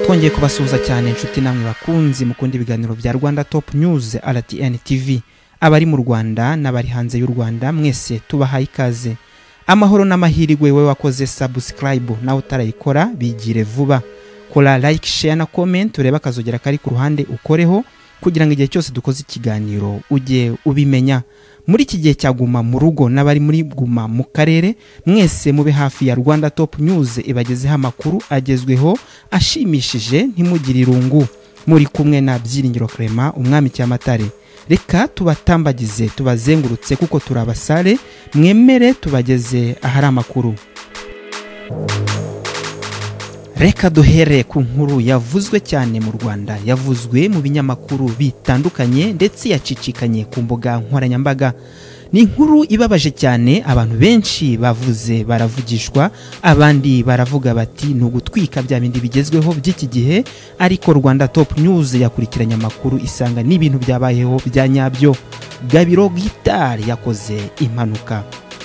Twongeye kubasuhuza cyane inshuti namwe bakunzi mukunda ibiganiro bya Rwanda Top News RTN TV. Abari mu Rwanda n'abari hanze y'u Rwanda mwese tubahaye ikaze. Amahoro n'amahirwe wewe wakoze subscribe nawe utarayikora bigire vuba. Kora like, share na comment, urebe akazogera kari ku ruhande ukoreho kugira ngo igihe cyose dukoze ikiganiro ujye ubimenya. Muri iki gihe cyaguma mu rugo n'abari muri guma mu karere mwese mube hafi ya Rwanda Top News ibagezeho amakuru agezweho ashimishije, ntimugire irungu. Muri kumwe na Byiringiro Clement umwami Cyamatare. Reka tubatambagize tubazengurutse kuko turabasare, mwemere tubageze ahari amakuru. Reka duhere ku nkuru yavuzwe cyane mu Rwanda, yavuzwe mu binyamakuru bitandukanye ndetse yacicikanye ku mbuga nkoranyambaga. Ni inkuru ibabaje cyane, abantu benshi bavuze baravugishwa, abandi baravuga bati ni ugutwika bya bindi bigezweho by'iki gihe, ariko Rwanda Top News yakurikiranye amakuru isanga n'ibintu byabayeho bya nyabyo. Gabiro Guitar yakoze impanuka.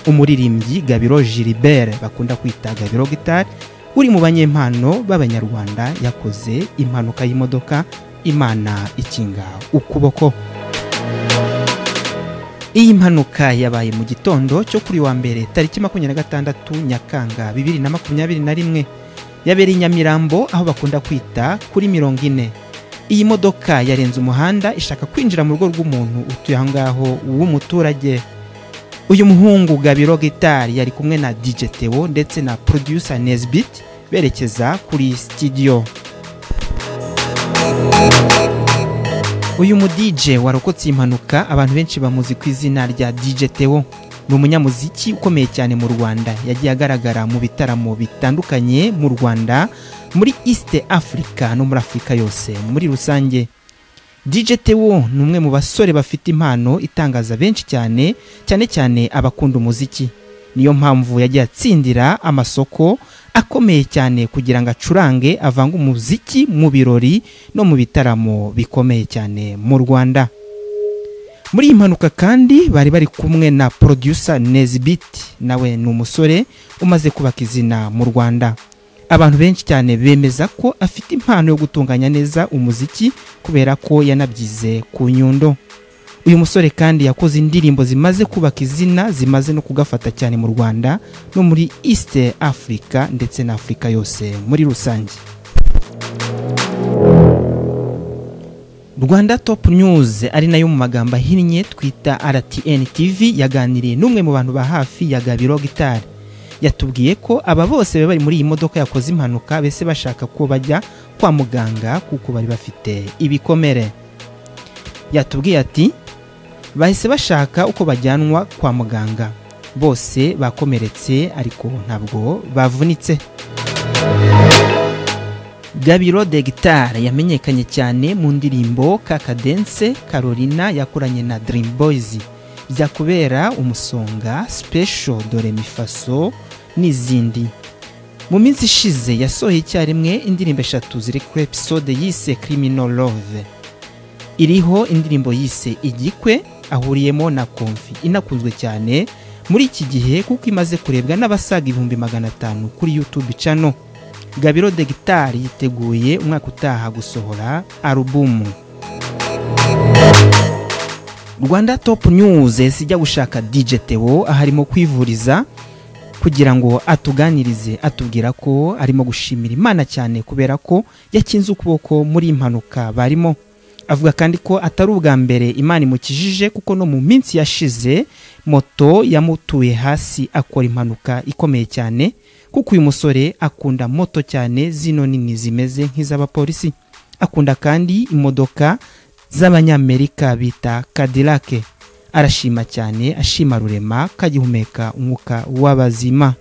Umuririmbyi Gabiro Gilbert bakunda kwita Gabiro Guitar uri mu banyempano b'Abanyarwanda yakoze impanuka y'imodoka, Imana ikinga ukuboko. Iyi mpanuka yabaye mu gitondo cyo kuri wa mbere tariki 26 Nyakanga 2021, yabereye i Nyamirambo aho bakunda kwita kuri 40. Iyi modoka yarenze umuhanda ishaka kwinjira mu rugo rw'umuntu utuye aho ngaho w'umuturage. Uyu muhungu Gabiro Guitar yari kumwe na DJ Theo ndetse na producer Nesbit berekeza kuri studio. Uyu mu DJ warokotse impanuka abantu benshi bamuzi ku izina rya DJ Theo. Ni umunyamuziki ukomeye cyane mu Rwanda, yagiye agaragara mu bitaramo bitandukanye mu Rwanda, muri East Africa no muri Afrika yose muri rusange. DJ Theo ni umwe mu basore bafite impano itangaza benshi cyane, cyane cyane abakunda umuziki. Niyo mpamvu yagiye atsindira amasoko akomeye cyane kugira ngo acurange avange umuziki mu birori no mu bitaramo bikomeye cyane mu Rwanda. Muri iyi mpanuka kandi bari bari kumwe na producer Nesbit, nawe ni umusore umaze kubaka izina mu Rwanda. Abantu benshi cyane bemeza ko afite impano yo gutunganya neza umuziki kubera ko yanabyize ku Nyundo. Uyu musore kandi yakoze indirimbo zimaze kubaka izina, zimaze no kugafata cyane mu Rwanda no muri East Africa ndetse na Afrika yose muri rusange. Rwanda Top News ari nayo mu magambo ahinnye twita RTN TV yaganiriye n'umwe mu bantu ba hafi ya Gabiro Guitar. Yatubwiye ko aba bose bari muri iyi modoka yakoze impanuka bese bashaka ko bajya kwa muganga kuko bari bafite ibikomere. Yatubwiye ati bahise bashaka uko bajyanwa kwa muganga, bose bakomeretse ariko ntabwo bavunitse. Gabiro de Guitar yamenyekanye cyane mu ndirimbo Kakadense Carolina yakoranye na Dream Boys, Byakubera Umusonga, Special Dore Mifaso n'izindi. Mu minsi ishize yasohoye icyarimwe indirimbo eshatu ziri kuri episode yise Criminal Love. Iriho indirimbo yise Igikwe ahuriyemo na Konfi, inakunzwe cyane muri iki gihe kuko imaze kurebwa n'abasaga 500,000 kuri YouTube channel. Gabiro de Guitar yiteguye umwaka utaha gusohora alubumu. Rwanda Top News sijya gushaka DJ Theo aharimo kwivuriza kugira ngo atuganirize, atubwira ko arimo gushimira Imana cyane kubera ko yakinze ukuboko muri impanuka barimo. Avuga kandi ko atari ubwa mbere Imana imukijije kuko no mu minsi yashize moto yamutuye hasi akora impanuka ikomeye cyane, kuko uyu musore akunda moto cyane zino nini zimeze nk'iz'abapolisi. Akunda kandi imodoka z'Abanyamerika bita Cadillac. Arashima cyane, ashima Rurema kagihumeka umwuka w'abazima.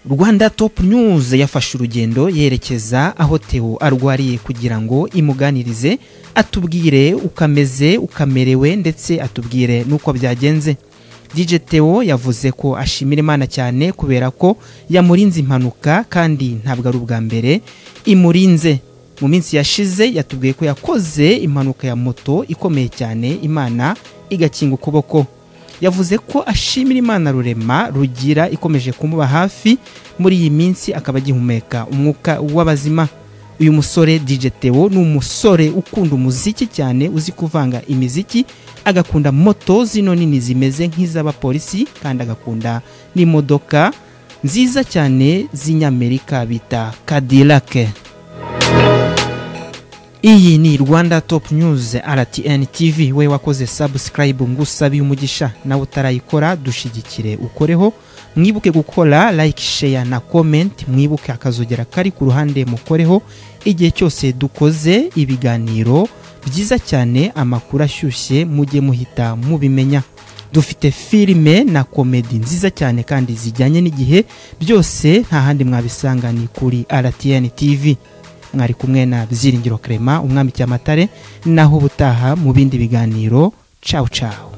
Rwanda Top News yafashe urugendo yerekeza aho Theo arwariye kugira ngo imuganirize, atubwire ukameze ukamerewe ndetse atubwire nuko byagenze. DJ Theo yavuze ko ashimira Imana cyane kubera ko yamurinze impanuka kandi ntabwo ari ubwa mbere imurinze. Mu minsi yashize yatubwiye ko yakoze impanuka ya moto ikomeye cyane, Imana igakinga ukuboko. Yavuze ko ashimira Imana Rurema Rugira ikomeje kumuba hafi muri iyi minsi, akaba agihumeka umwuka w'abazima. Uyu musore DJ Theo ni umusore ukunda umuziki cyane, uzi kuvanga imiziki, agakunda moto zino nini zimeze nk'iz'abapolisi, kandi agakunda n'imodoka nziza cyane z'inyamerika bita Cadillac. Iyi ni Rwanda Top News RTN TV. We wakoze subscribe ngusabiye umugisha, nawe utarayikora dushigikire ukoreho. Mwibuke gukora like, share na comment, mwibuke akazogera kari ku ruhande mukoreho igihe cyose dukoze ibiganiro byiza cyane, amakuru ashyushye mujye muhita mubimenya. Dufite filime na komedi nziza cyane kandi zijyanye n'igihe, byose nta handi mwabisanga ni kuri RTN TV. Mwari kumwe na Byiringiro Clement, umwami Cyamatare, naho ubutaha mu bindi biganiro. Ciao ciao.